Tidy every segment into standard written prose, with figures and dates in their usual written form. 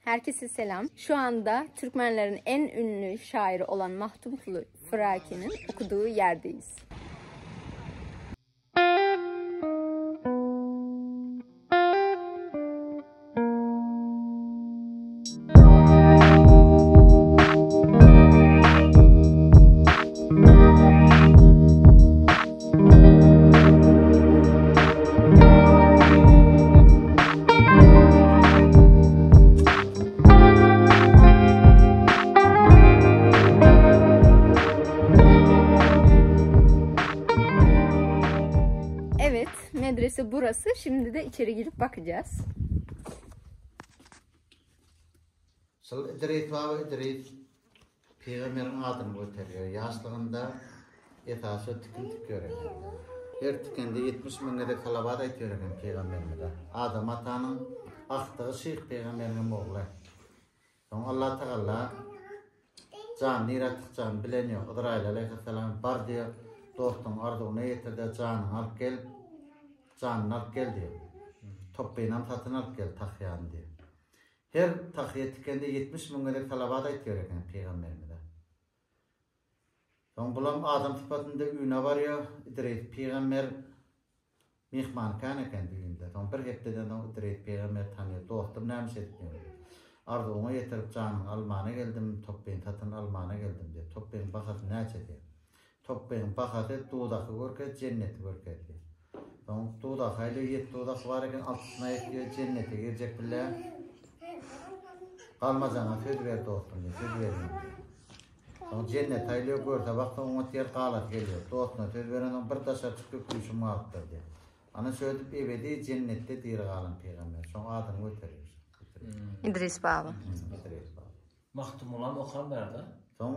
Herkese selam. Şu anda Türkmenlerin en ünlü şairi olan Mahtumkulu Fıraki'nin okuduğu yerdeyiz. Evet, medrese burası. Şimdi de içeri girip bakacağız. Şol Idris baba Idris pygamberiň adyny göterýär. Ýaşlygynda esasy tikin tikýär eken. Her tikende 70 müň gezek salawat aýtýar eken pygamberimize. Adam atanyň agtygy Şyh pygamberiňem ogly. Soň Allah Tagala janyny nirä tykjagyny bilen ýok. Yzraýyl aleýhissalam bar diýýär, dostuň arzuwyna ýetir-de janyňy alyp gel, janyny alyp gel diýýär. Topbynam satyn alyp gel tahýany diýýär. Her tahýa tikende 70 müň gezek salawat aýtýar eken pygamberimize. Soň bulam adam sypatynda öýüne barýar, Idris pygamber myhman kän eken düýünde. Soň bir hepdeden soň Idris pygamber tanýar, dostum näme iş edip ýörüň? Arzuwyňa ýetirip janyňy almana geldim, topbyny satyn almana geldim diýýär. Topbyň bahasy näçe diýýär. Topbyň bahasy duzahy görkez, jenneti görkez diýýär. Soň duzahy aýlaýar, ýedi duzahy bar eken, altysyny aýtýar, jennete girjek bile. Galmajaňa söz ber dostum diýýär, söz berýän diýýär. Soň jenneti aýlaýar, görse baksa oňat ýer galasy gelýär. Dostuna söz berensoň bir daşary çykýar, küşüm galypdyr diýýär. Ana şöýdüp ebedi jennetde diri galan pygamber. Şoň adyny göterýär. Idris baba. Idris baba. Magtymgulam okan bärde. Soň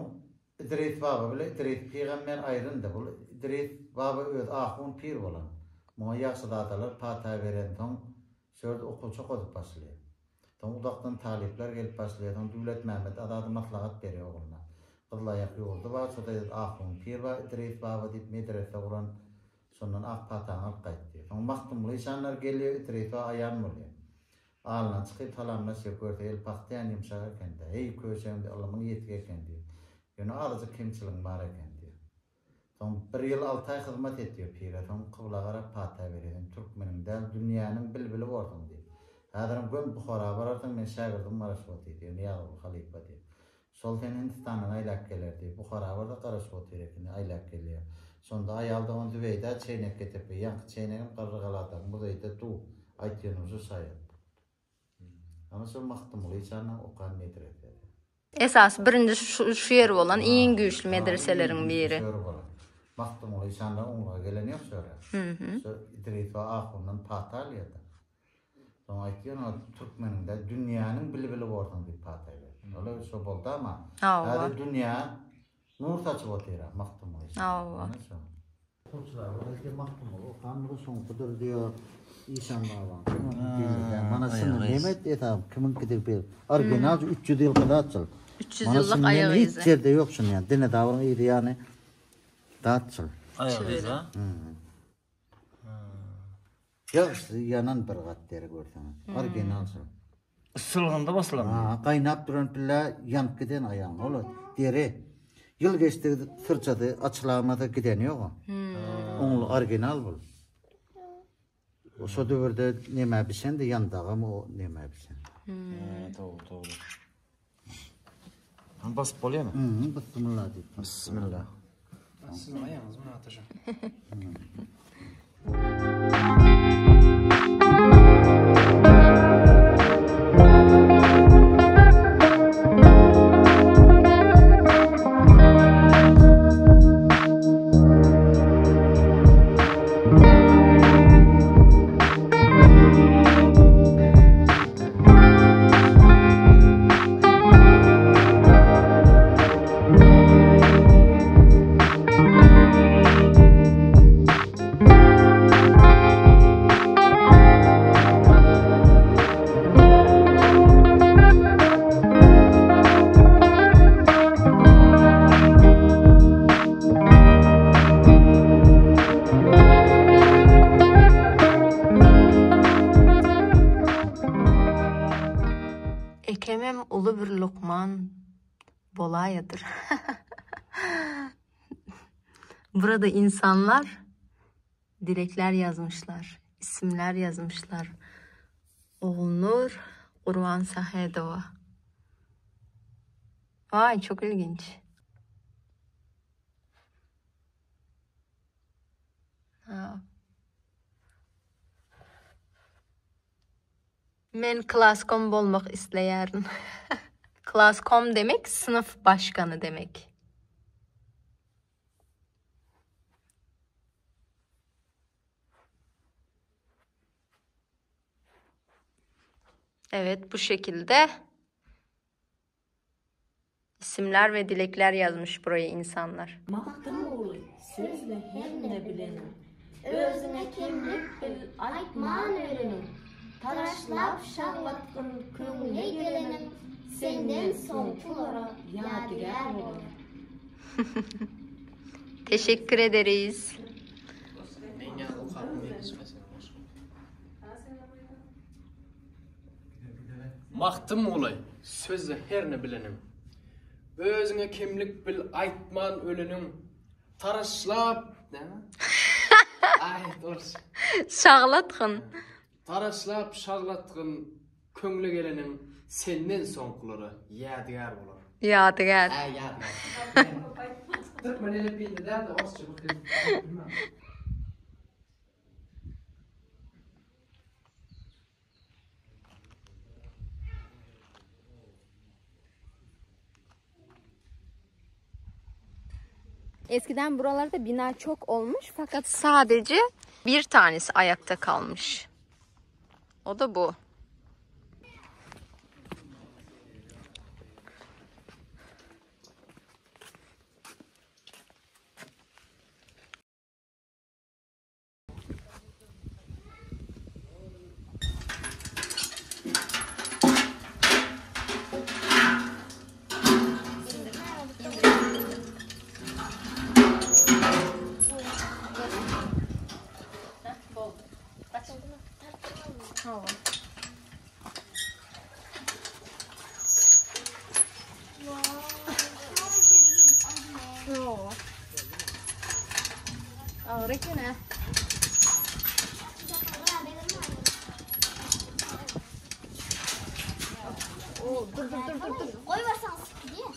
Idris baba bile Idris pygamber aýryndy. Bul Idris baba özi ahun pir bolan. Muňa ýagşyzadalar pata berensoň şu ýerde okuwçy okadyp başlaýar. Soň uzakdan talyplar gelip başlaýar. Soň Döwletmämmet Azady maslahat berýär ogluna. Gyzylaýak ýurdy bar, şo da ahun pir bar Idris baba diýip medrese guran. Şondan ak pataňy alyp gaýt diýýär. Soň Magtymguly işanlar gelýär, Idris baba aýan bolýar. Alyndan çykyp salamlaşýar, görse el pakdýan ýumşak eken-dä. Heý, köşegim diýýär, ylymyň ýetik eken diýýär. Ýöne azajyk kemçiligiň bar eken diýýär. Soň bir ýyl alty aý hyzmat etýär pire, soň kybla garap pata berýär, Sen türkmeniň däl, dünýäniň bilbili borsuň diýip. Häzirem göm Buhara bararsyň, men şägirdim garaşyp otyr diýýär, Nyýazguly halypa diýýär. Şol seni Hindistandan aýlap geler diýip, Buhara barsa garaşyp otyr ekeni, aýlap gelýär. Şonda aýal dogan Zübeýda çeýnek getirip berýär. Ýaňky çeýnegem Garrygaladaky muzeýde du, aýtýan uje şaýat. Ana şol Magtymguly içanyň okan medresesi. Esasy birinji şu, şu ýer bolan iň güýçli medreseleriň biri. Şu ýer bolan. Magtymguly içanlar oňluga gelen ýok şu ýere. Şu Idris we ahundan pata alýardy. Soň aýtýan ol türkmeniň de dünýäniň bilbili borsuň diýip pata berdi. Ol şo boldy ama. Häzir dünýä nur saçyp otyr Magtymguly. Hawa. Okuwçylar belki Magtymguly okandyr şoňkudyr diýip Işan babaň. Mana şuny neme etdi hesap kimiňkidir bir. Original 300 ýylky zatçyl. 300 ýyllyk aýak yzy. Hiç ýerde ýok şuny ýa. Dinozawryň yzy ýany zatçyl. Aýak yzy. Ýagşysy ýanan bir gat deri görseňiz. Original şol. Ysylgynda basylan. Ha, gaýnap duran pille ýanyp giden aýagyň ol deri. Ýyl geçdigi syrçasy açylamasa gideni ýok. Oňly original bul. O şo döwürde neme bişendi ýandagam o neme bişen. Dogry, dogry. Han basyp bolýarmy? Mhm, bismillah diýip. Bismillah. Siziň aýagyňyz bilen ataşa. Ejemem uly bir lukman bolaýadyr. Burada insanlar dilekler yazmışlar, isimler yazmışlar. Ogulnur Gurbansahedowa. Vay çok ilginç. Ha. Men klaskom bolmak isleýärin. Klaskom demek sınıf başkanı demek. Evet bu şekilde isimler ve dilekler yazmış buraya insanlar. Magtymguly, sözle herne bileniň. Özüňe kemlik bil, aýtman öleniň. Taraşlap şaglatgyn köňle geleniň, Senden soňkulara ýadygär bolar. Teşekkür ederiz. Men ýaly okap ýetişmeseň goşgy. Magtymguly, sözle herne bileniň. Özüňe kemlik bil aýtman öleniň. Taraşlap, näme? Aý, dogrusu. Şaglatgyn. Taraşlap şaglatgyn köňle geleniň senden soňkulara ýadygär bolar. Ýadygär. Hä, ýadygär. Türkmen elipbiýinde däl-de, orsça bu bilmem. Eskiden buralarda bina çok olmuş fakat sadece bir tanesi ayakta kalmış. O da bu. Agyr eken-ä. Dur dur dur dur dur. Goý barsaň diýe.